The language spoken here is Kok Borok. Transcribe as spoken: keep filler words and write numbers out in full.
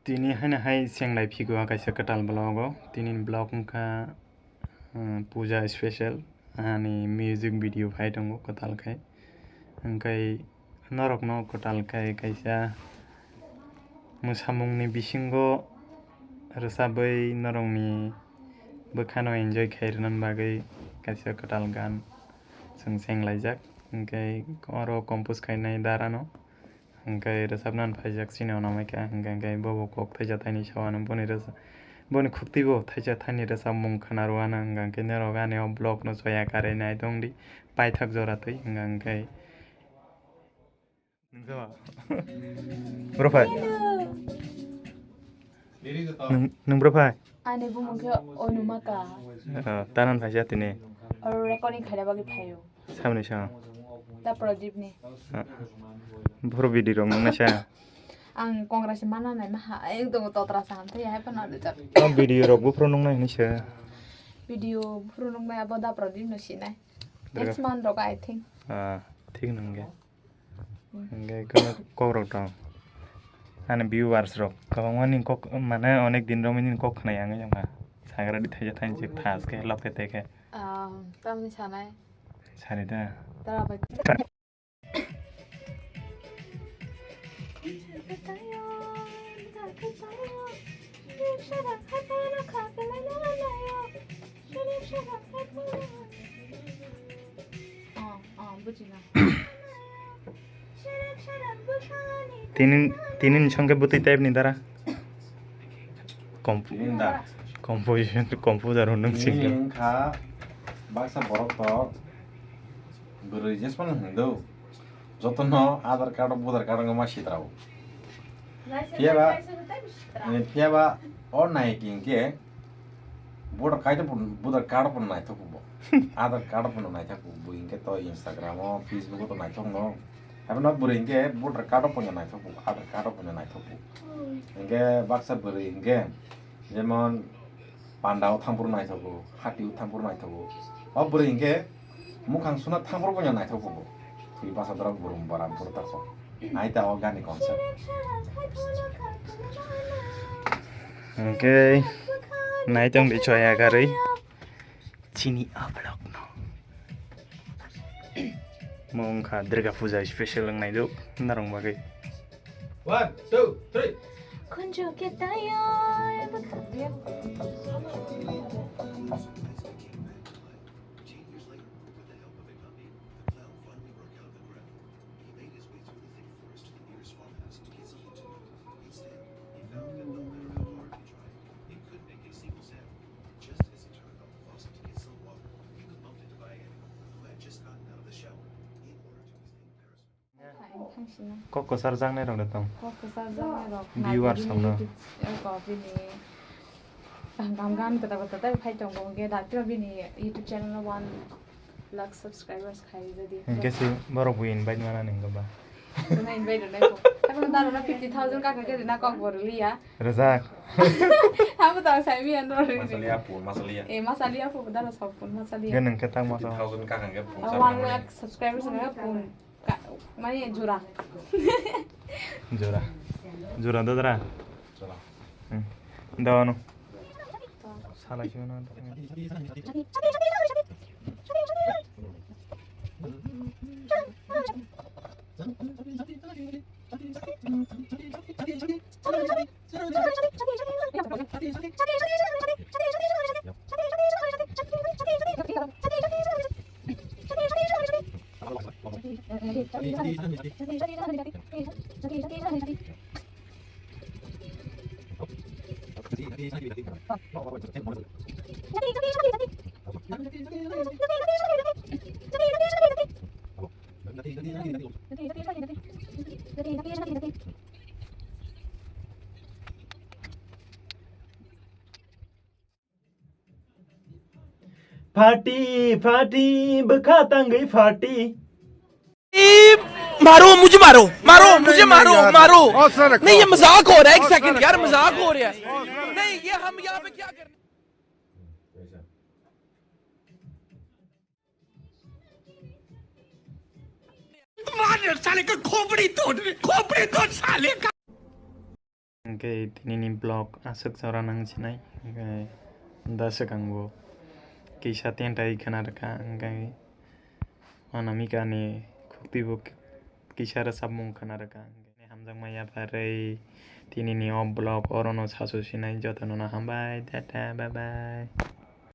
Tini haino hai chenglai phigo kaisa kwtal vlog o. Tini vlog wngkha, uh, puja special. Ani music video phai tongo kwtal khai. Hwnkhe norokno kwtal khai kaisa mwsamungni bisingo rwchabwi norokni bwkhano enjoy khai rwnani bagwi kaisa kwtal gan chwng chenglaijak. Hwnkhe oro compose khainai Darano. Hwnkhe rwchapnani phaijak chini onomai kha, hwnkhe, hwnkhe bobo kok thaisa thaini sao ano boni rwcha-, boni khuktibo thaisa thaini rwchapmung khna rwano, hwnkhe norok ani o vlog no choya karwi nai tongdi paithak jora twi, hwnkhe. Bro phai. Nwng, nwng bro phai? Ani bumung khe Onumaka. Ah, tanan phaisa tini. Oro recording khaina bagwi phaio. Sabni sa? Da Pradip ni. Ah. Bro bidi rok nung naisa? Ang Congress mana nai maha, ang tongo totra sa, hamthai hai phano rijak. Oh, video rok buphuru nung nai hinwi sa? Video buphuru nung nai abo Da Pradip no sinai. Next month rok, I think. Ah, thik nung ge. Hwnkhe kono kokrok tong. Ani viewers rok kwbangma ni kok, mane onek din romwi nini kok khna yang wngkha. Sagra di thaisa thainsi thas khe lok te te khe. Ah, tamni sanai. Sari da. Tara bai. Tini, tini ni songke bwtwi type ni dara. Komp-, Tini da. Composition, composer hwn nung Tini singkhe. Wngkha baksa borok to bwrwi jesmano hwndw. Jotono Aadhaar card, voter card wngma sitrao. Phiya ba, eh, phiya ba o naiki hinkhe voter card bo, voter card bo naithok bo. Aadhaar card bo naithok bo hinkhe to Instagram o, Facebook o to naithok no. Haibano bwrwi hinkhe voter card bo naithok bo, Aadhaar card bo naithok bo. Hinkhe baksa bwrwi hinkhe jemon Panda o thangphuru naithogo, hati o thangphuru naithogo. O bwrwi hinkhe mukhang suna thangphuru bono naithok kugo. Thwi basa dorok burum bora buru tarkho. Ai ta o gani concept. Hinkhe naitong di choya garwi. Chini o vlog no. Mo wngkha Durga Puja special wngnai do, narwng bagwi. One, two, three. Khunju ke tayo. Kok kwchar jaknai rok de tong. Kok kwchar jaknai rok. Viewers rok no. Bini YouTube, eh, ko bini kaham kaham gan kwtal kwtal tei phai tongo, hwnkhe dakti bini YouTube channel no one lakh subscribers khai jadi. Hwnkhe se borok bo invite mana nang ba. Rwna invite rwnai ko. Haibano da rwna fifty thousand kaka khe rwna kok bo rwliya. Rwjak. Abo ta sai mi ano rwli. Masaliya pun, masaliya. Eh, masaliya pun, da rw sok pun, masaliya. Ge nang khe tang masa. Fifty thousand kaka khe pun. One lakh subscribers kaka pun. Ka-, mane jora. Jora. Jora da dara. Jora. Hmm. Dawa no. Salai sio na. Pharty, pharty, bwkha tangwi pharty. ए, मारो, मुझे मारो, मारो, नहीं, मुझे नहीं, मारो, यार। मारो। नहीं, ये मजाक हो रहा है, एक सेकंड, यार, मजाक हो रहा है। नहीं, ये हम यहाँ पे क्या कर मार साले का खोपड़ी तोड़, खोपड़ी तोड़ साले का। Hwnkhe tinini vlog aswk jora nang sinai, hwnkhe da swkang bo kisa tentai khna rwkha, hwnkhe anamika ni khukti bo kisa rwchapmung khna rwkha. Hwnkhe hamjakma yapharwi tinini o vlog orono sasu sinai, jotono no hambai, tata, bye bye.